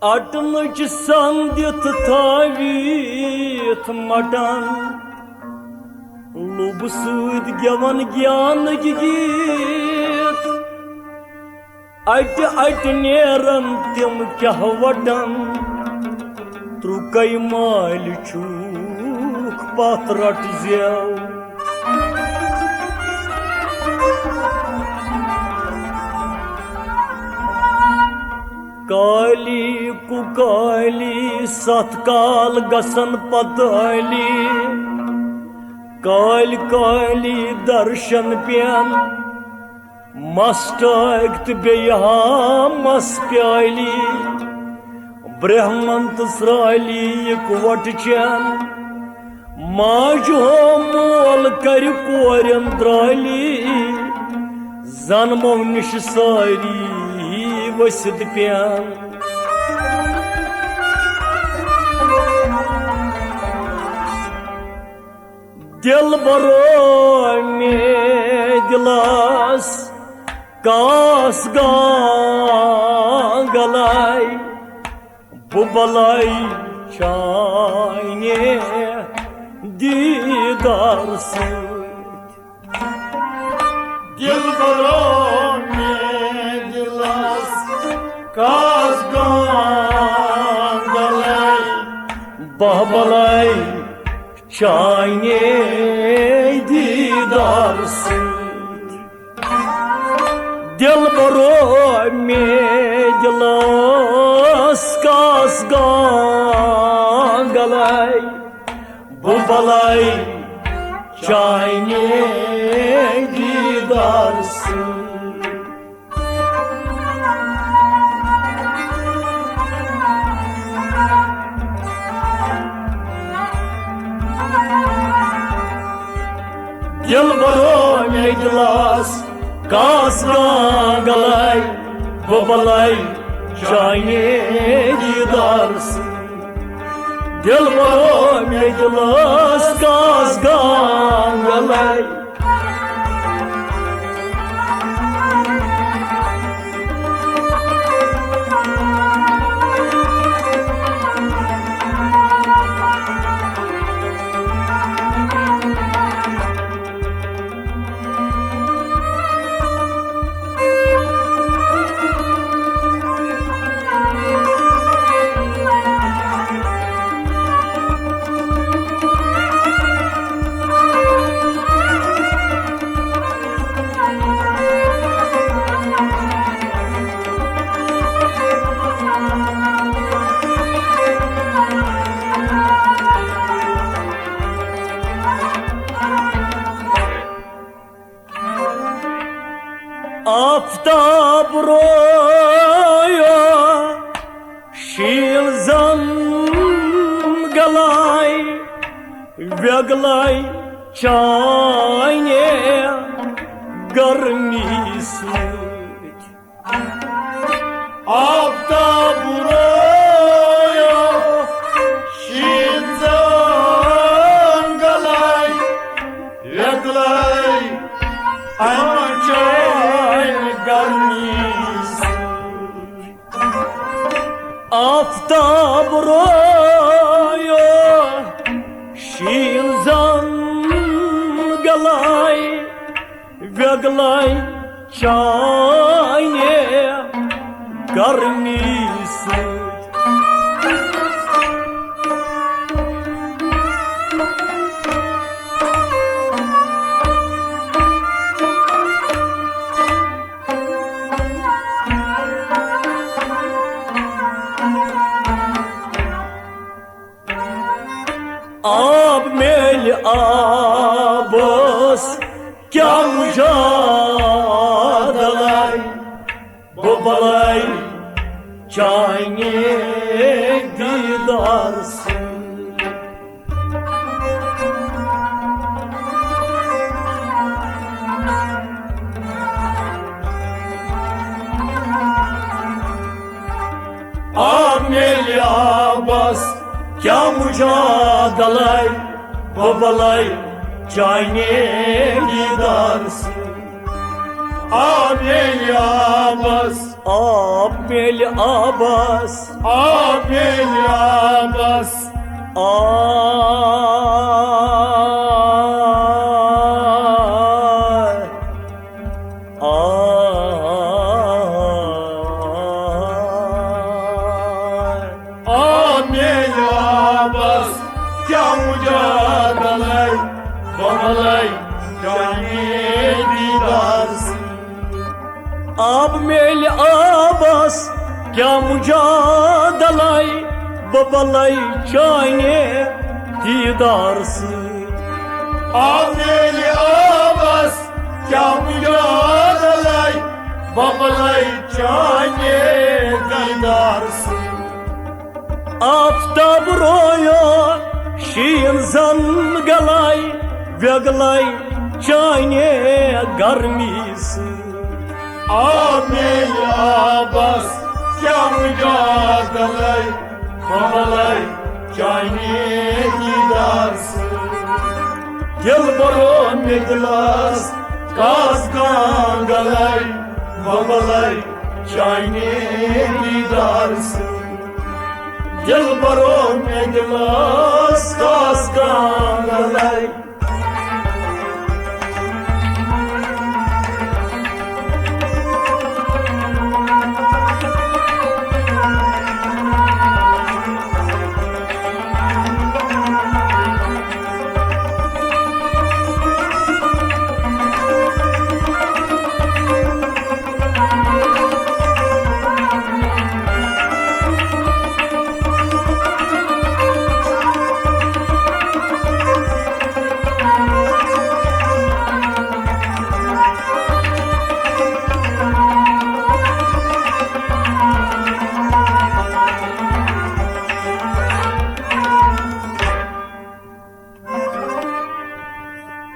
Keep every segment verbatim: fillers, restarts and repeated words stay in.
اٹنٕچ سن دِتھ تھٲوِتھ مٹن، لُبہٕ سۭتۍ گٮ۪وَن گیانٕکۍ گیٖت۔ اَٹہِ اَٹہِ نیرَن تِم کیٛاہ وَٹَن، ترُکَے مالہِ چھُکھ پَتھ رَٹ زٮ۪و۔ کالی کُکالی ستھ کال گژھن پتالی، کالۍ کالۍ درشن پین، مس ٹٲکۍ تہٕ بیٚیہِ ہا مس پیالی، برہمن تہٕ سرالی اِکوٹہٕ چین۔ ماجہِ ہو مول کرِ کورٮ۪ن درٛالی، زنمو نِش سٲری ؤسِتھ پٮ۪ن۔ دِلبرو مے دِلس کاس گانگلے، بہٕ بلے چانہِ دیٖدار سۭتۍ۔ دِلبرو مے دِلس کاس گانگلے، بہٕ بلے چانہِ دیٖدار سۭتۍ۔ دِلبرو مے دِلس کاس گانگلے، بہٕ بلے چانہِ دیٖدار سۭتۍ۔ دِلبرو مے دِلس کاس گانگلے، بہٕ بلے چانہِ دیٖدار سۭتۍ۔ دِلبرو مے دِلس کاس گانگلے۔ آفتاب رویو شیٖن زن گلے، ویگلے چانہِ گرمی سۭتۍ۔ آفتاب رویو شیٖن زن گلے، ویگلے امہِ چانہِ گرمی سۭتۍ۔ آفتاب رویو شیٖن زن گلے، ویگلے چانہِ گرمی سۭتۍ۔ آب میلہِ آبس کیٛاہ مجادلے، بہٕ بلے چانہِ دیٖدار سۭتۍ۔ آب میلہِ آبس کیٛاہ مجادلے، بہٕ بلے چانہِ دیٖدار سۭتۍ۔ آب میلہِ آبس۔ آب میلہِ آبس۔ آب میلہِ آبس۔ آ، آ۔ آب میلہِ آبس، کیٛاہ مجادلے، بملے چانہِ دیدار سۭتۍ۔ آب میلہِ آبس، کیٛاہ مجادلے، بملے چانہِ دیدار سۭتۍ۔ آب میلہِ آبس، کیٛاہ مجادلے، بملے چانہِ دیدار سۭتۍ۔ آفتاب رویو شیٖن زن گلے، ویگلے چانہِ گرمی سۭتۍ۔ آب میلہِ آبس، کیٛاہ مجادلے، بملے چانہِ دیدار سۭتۍ۔ دلبرو مےٚ دِلس کاس گانگلے، بملے چانہِ دیدار سۭتۍ۔ دلبرو مےٚ دِلس کاس گانگلے۔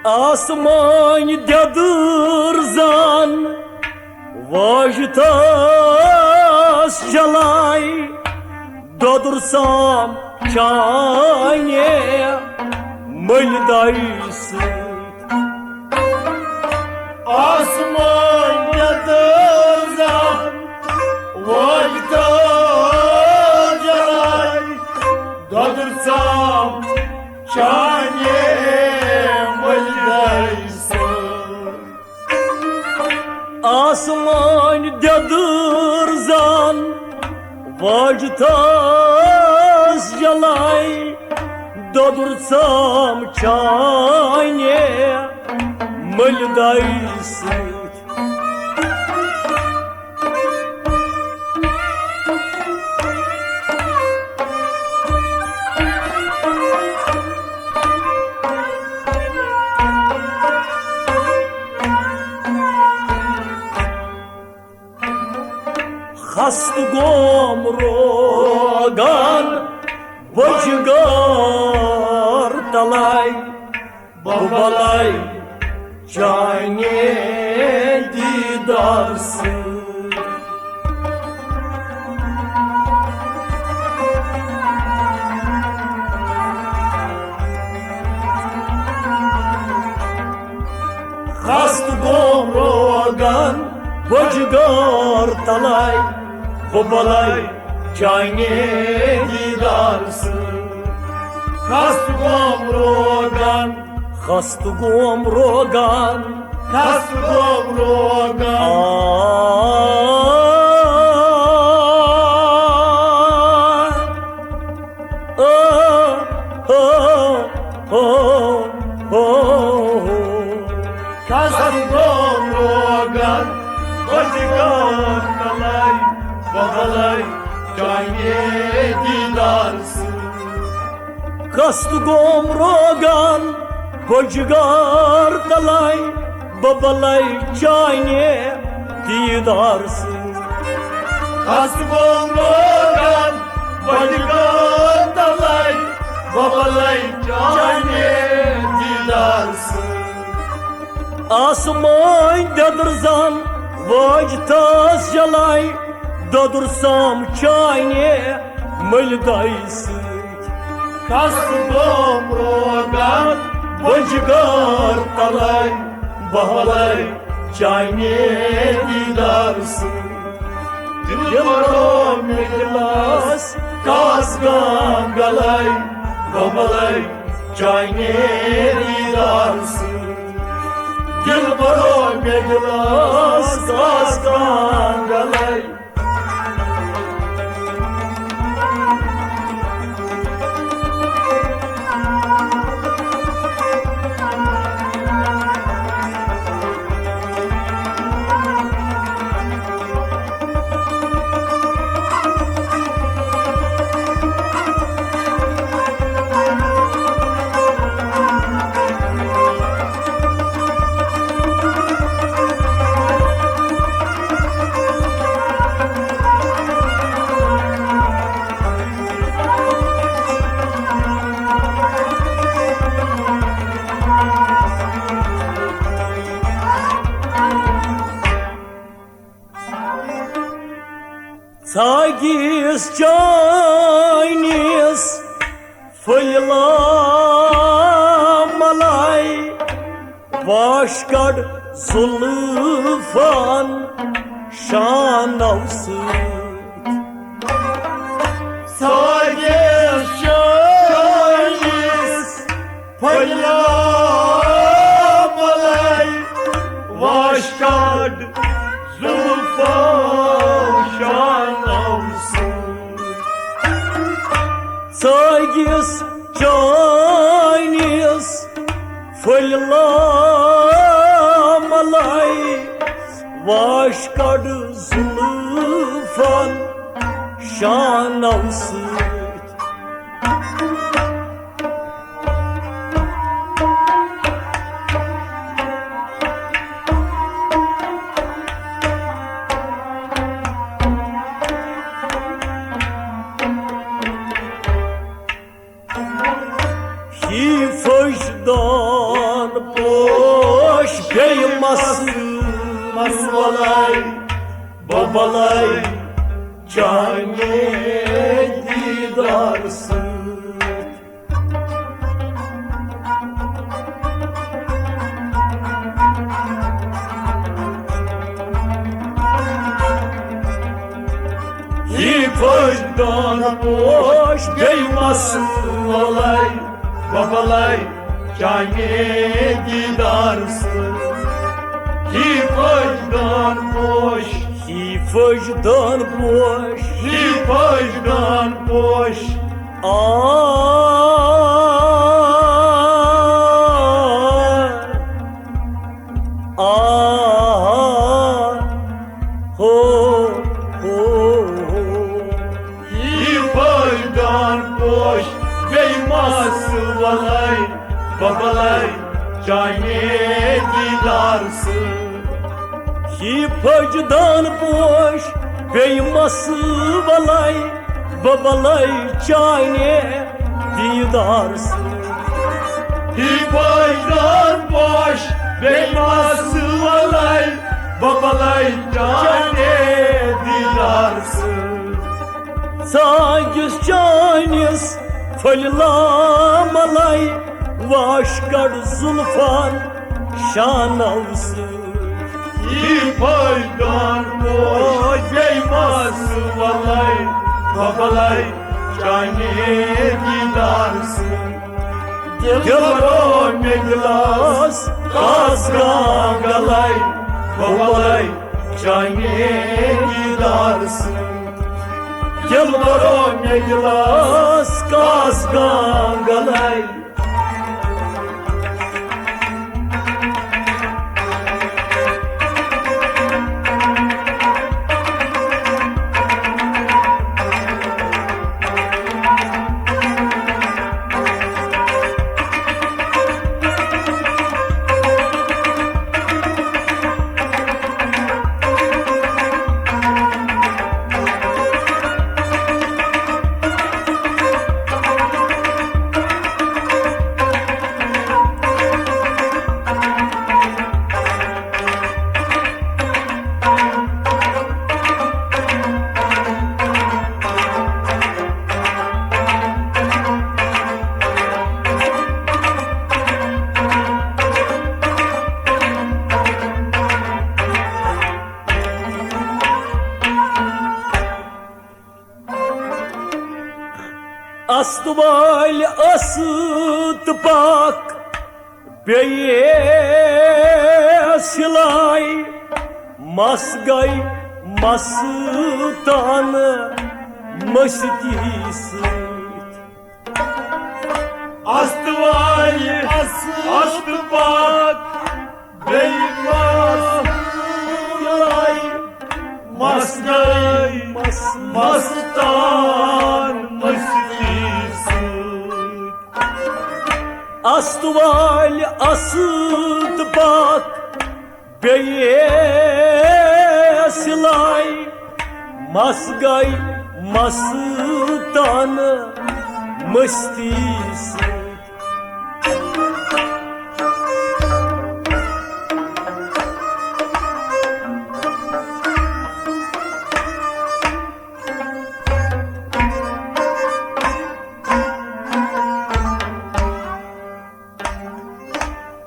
آسمانۍ دٮ۪دٕر زان واجہِ تاس جلایہِ، دۄدُر سام چانہِ مٔلۍ دایہِ سۭتۍ۔ آسمانۍ دٮ۪دٕر زان واجہِ تاس جلایہِ، دۄدُر سام چانہِ مٔلۍ دایہِ سۭتۍ۔ آسمانۍ دٮ۪دٕر زان واجہِ تاس جلایہِ، دۄدُر سام چانہِ مٔلۍ دایہِ سۭتۍ۔ خستہٕ گوم روگان بۄچھِ گار تلے، بہٕ بلے چانہِ دیدار سۭتۍ۔ خستہٕ گوم روگن بۄچھِ گار تلے، بہٕ بلے چانہِ دیدار سۭتۍ۔ خستہٕ گوم روگن، خستہٕ گوم روگن، خستہٕ گوم روگن۔ آ، آ، آ، آ، آ۔ خستہٕ گوم روگن، بۄچھِ گار تلے، بہٕ بلے چانہِ دیدار سۭتۍ۔ خستہٕ گوم روگن، بۄچھِ گار تلے، بہٕ بلے چانہِ دیدار سۭتۍ۔ خستہٕ گوم روگن، بۄچھِ گار تلے، بہٕ بلے چانہِ دیدار سۭتۍ۔ آسمانۍ دٮ۪دٕر زان واجہِ تاس جلے، دۄدُر سام چانہِ مٔلۍ دایہِ سۭتۍ۔ خستہٕ گوم روگن، بۄچھِ گار تلے، بہٕ بلے چانہِ دیدار سۭتۍ۔ دِل بَرو مےٚ دِلَس کاس گانٛگَلَے، گۄبَلَے چانہِ دیدار سۭتۍ۔ دِل بَرو مےٚ دِلَس کاس گانٛگَلَے۔ ژھاگِس چٲنِس پھٔلۍ لامَلَے، واش کَڑ زُلفَن شانَو سۭتۍ۔ ژھاگِس چٲنِس پھٔلۍ لامَلَے، واش کَڑ زُلفَن شانَو سۭتۍ۔ ژھاگِس چٲنِس پھٔلۍ لامَلَے، واش کَڑ زُلفَن شانَو سۭتۍ۔ ہی فٔج دان پوش بیٚیہِ مَس، مَس وَلَے، بہٕ بَلَے چانہِ دیٖدار سۭتۍ۔ ہی فٔج دان پوش بیٚیہِ مَس وَلَے، بہٕ بَلَے چانہِ دیٖدار سۭتۍ۔ ہی فٔج دان پوش، ہی فٔج دان پوش، ہی فٔج دان پوش۔ آ، آ، ہو، ہو، ہو۔ یہِ فٲیدان پوش بیٚیہِ مَس وَلَے، بہٕ بَلَے چانہِ دیٖدار سۭتۍ۔ یہِ فٲیدان پوش بیٚیہِ مَس وَلَے، بہٕ بَلَے چانہِ دیٖدار سۭتۍ۔ یہِ فٲیدان پوش بیٚیہِ مَس وَلَے، بہٕ بَلَے چانہِ دیٖدار سۭتۍ۔ ژاگِس چٲنِس پھٔلۍ لامَلَے، واش کَڑ زُلفَن شانَو سۭتۍ۔ یہِ فٲیدان پوش بیٚیہِ مَس وَلَے، بہٕ بَلَے چانہِ دیٖدار سۭتۍ۔ دِل بَرو مےٚ دِلَس کاس گانٛگَلَے، بہٕ بَلَے چانہِ دیٖدار سۭتۍ۔ دِل بَرو مےٚ دِلَس کاس گانٛگَلَے۔ استہٕ وٲلۍ ٲسہٕ تہٕ پاک بیٚیہِ سِلٲے، مَس گٔے مَستان مٔستی سۭتۍ۔ استہٕ وٲلۍ ٲسہٕ تہٕ پاک بیٚیہِ مَس سِلٲے، مَس گٔے مَستان مٔستی سۭتۍ۔ استہٕ وٲلۍ ٲسہٕ تہٕ پاک بیٚیہِ سِلٲے، مَس گٔے مَستان مٔستی سۭتۍ۔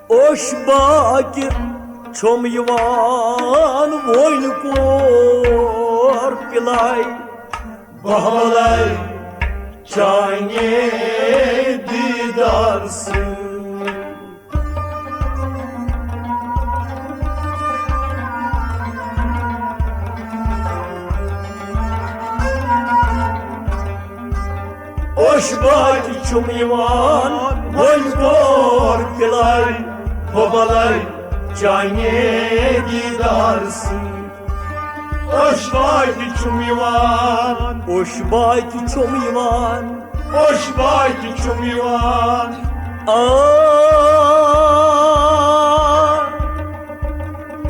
اوٚش باقہِ چھُم یِوان وۄنۍ کور پِلَے، بہلَے چانہِ دیٖدار سۭتۍ۔ اوٚش باقہِ چھُم یِوان وۄنۍ کور پِلَے، بہلَے چانہِ دیٖدار سۭتۍ۔ اوٚش باقہِ چھُم یِوان، اوٚش باقہِ چھُم یِوان، اوٚش باقہِ چھُم یِوان۔ آ،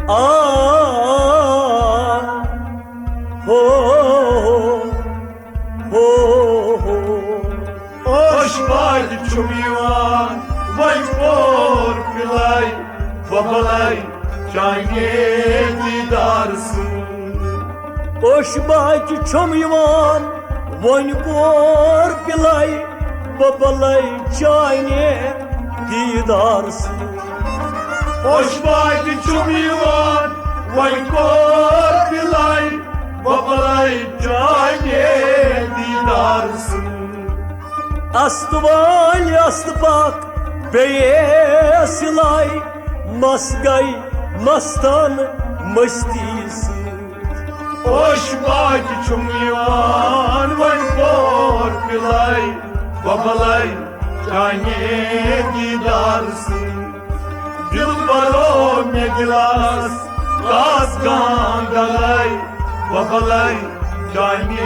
آ، ہو، ہو، ہو۔ اوٚش باقہِ چھُم یِوان وۄنۍ کور پِلَے، بہلَے چانہِ دیٖدار سۭتۍ۔ اوٚش باقہِ چھُم یِوان وۄنۍ کور پِلَے، بہلَے چانہِ دیٖدار سۭتۍ۔ اوٚش باقہِ چھُم یِوان وۄنۍ کور پِلَے، بہلَے چانہِ دیٖدار سۭتۍ۔ استہٕ وٲلۍ استہٕ پاک بیٚیہِ سِلٲے، مَس گٔے مَستان مٔستی سۭتۍ۔ اوٚش باقہِ چھُم یِوان وۄنۍ کور پِلَے، بہلَے چانہِ دیٖدار سۭتۍ۔ دِلبَرو مےٚ گِلاس کاس گانٛگلَے، بہلَے چانہِ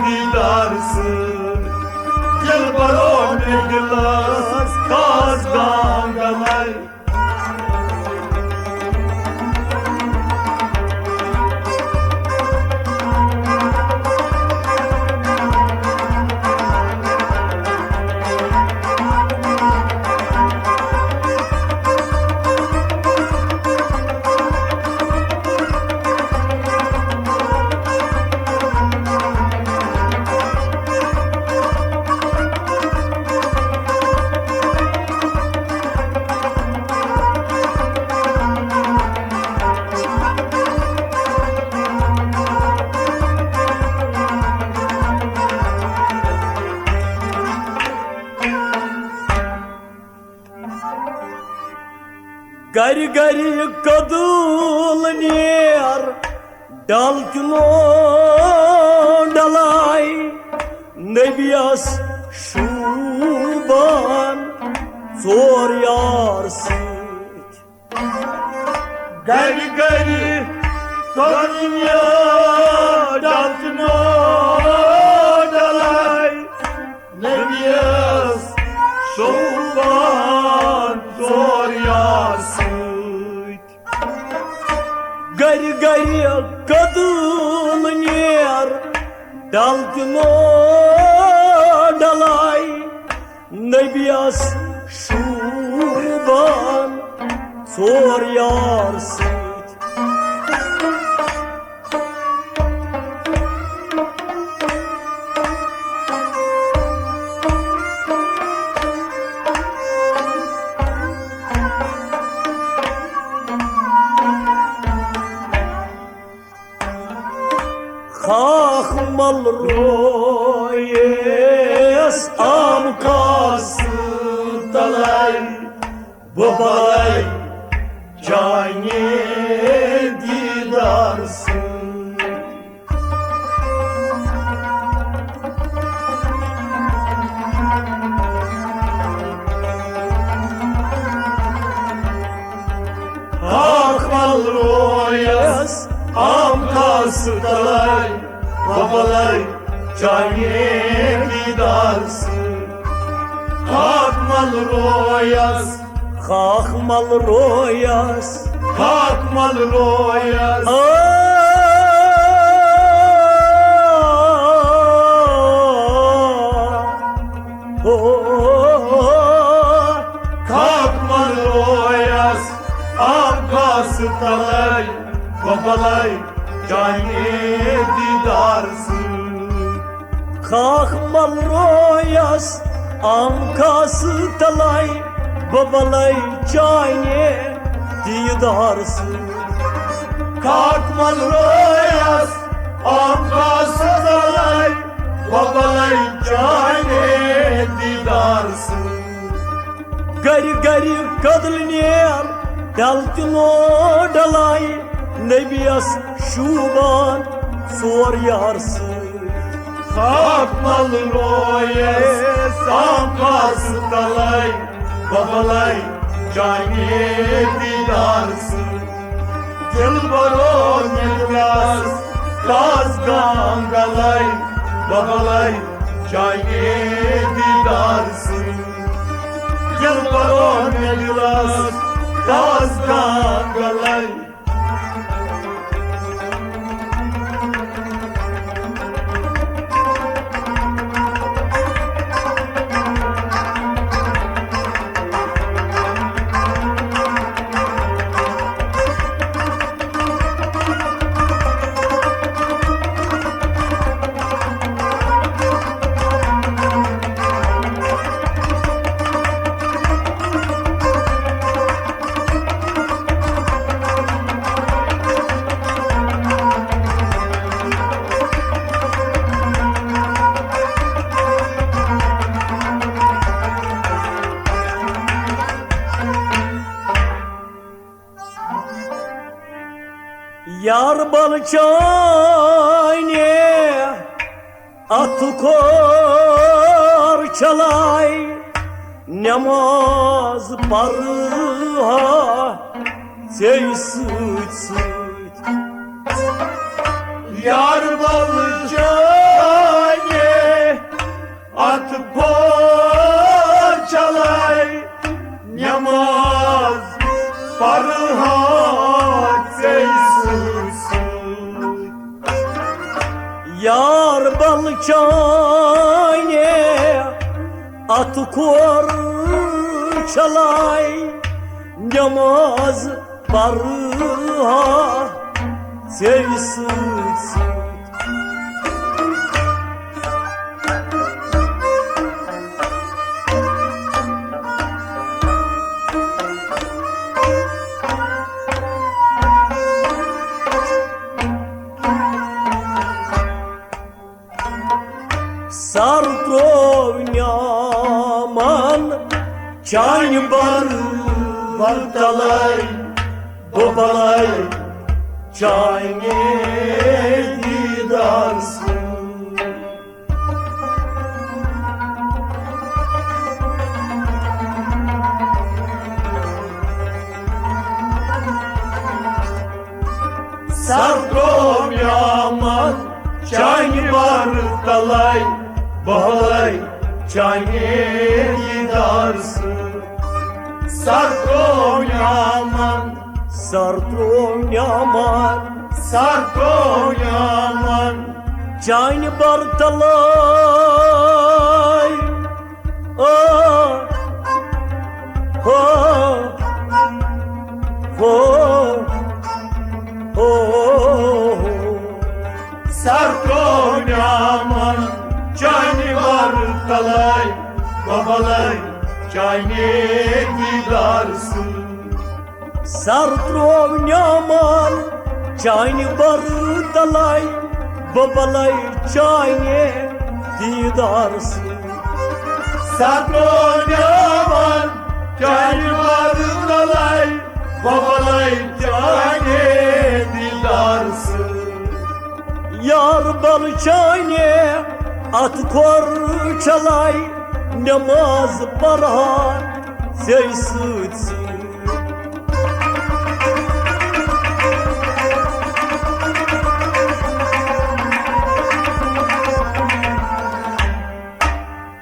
دیٖدار سۭتۍ۔ دِلبَرو مےٚ گِلاس کاس گانٛگلَے۔ گرِ گرِ کدل نیر، ڈل تہِ نو ڈلاے، نبیَس شوٗبان ژور یار سۭتۍ۔ گرِ گرِ کدل نیر، ڈل تہِ نو ڈلاے، نبیَس شوٗبان ژور یار سۭتۍ۔ گرِ گرِ کدل نیر، ڈل تہِ نو ڈلاے، نبیَس شوٗبان ژور یار سۭتۍ۔ خاخ مل رویے آم کاس تلے ببلے چانے دیدار سن۔ ہاکھ مل رویس آم کاس تلے ببلے چانے دیدار سن۔ ہاکھ مل رویس، ہاکھ مل رویس، ہاکھ مل رویس۔ آ، ہو، ہاکھ مل رویس آم کاس تلے ببلے چانے دیدار سن۔ ہاکھ مل رویس آم کاس تلے ببلے چانے دیدار سن۔ ہاکھ مل رویس آم کاس تلے ببلے چانے دیدار سن۔ گرِ گرِ کدل نیر ڈل تہِ نو ڈلے نبیس شوٗبان ژور یار سۭتۍ۔ ہاکھ مل رویس آم کاس تلے ببلے چانے دیدار سۭتۍ۔ دلبرو مِلس تاز گانگلے ببلے چانے دیدار سۭتۍ۔ دلبرو مِلس تاز گانگلے۔ یار بل چانے اتھ کور چلاے نماز پرہا ژے سۭتۍ سۭتۍ۔ یار بل چانے اتھ کور چلاے نماز پرہا ژے سۭتۍ سۭتۍ۔ یار بل چانے اتھ کور چلاے نماز پرہا ژے سۭتۍ سۭتۍ۔ سر تروو نیامن چانہِ بر بر تلے ببلے چانے دیدار سۭتۍ۔ سر تروو نیامن چانہِ بر تلے ببلے چانے دیدار سۭتۍ۔ سر تروو نیامن، سر تروو نیامن، سر تروو نیامن چانہِ بر تلے۔ آ، ہو، ہو، ہو۔ سر تروو نیامن چانہِ بر تلے ببلے چانے دیدار سۭتۍ۔ سر تروو نیامن چانہِ بر تلے ببلے چانے دیدار سۭتۍ۔ سترونیامن چانہِ وارٕ تلے، ببلے چانہِ دیدار سۭتۍ۔ یار بل چانہِ اتھ کھۄر چلے، نماز پران ژے سۭتۍ سۭتۍ۔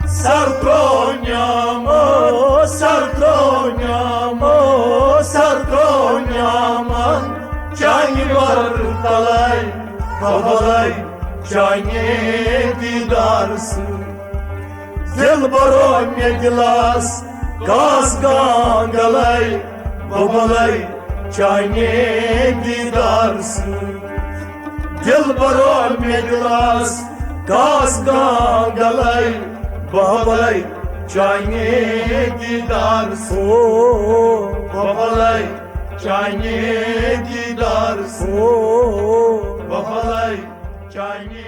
سر ترٛوو نیامو، سر ترٛوو نیامو، سر ترٛوو نیامن چانہِ وارٕ تلے، ببلے چانہِ دیدار سۭتۍ۔ دل برو مےٚ دِلاس کاس گانگلے، ببلے چانہِ دیدار سۭتۍ۔ دل برو مےٚ دِلاس کاس گانگلے، ببلے چانہِ دیدار سۭتۍ۔ ببلے چانہِ دیدار سۭتۍ۔ ببلے چانہِ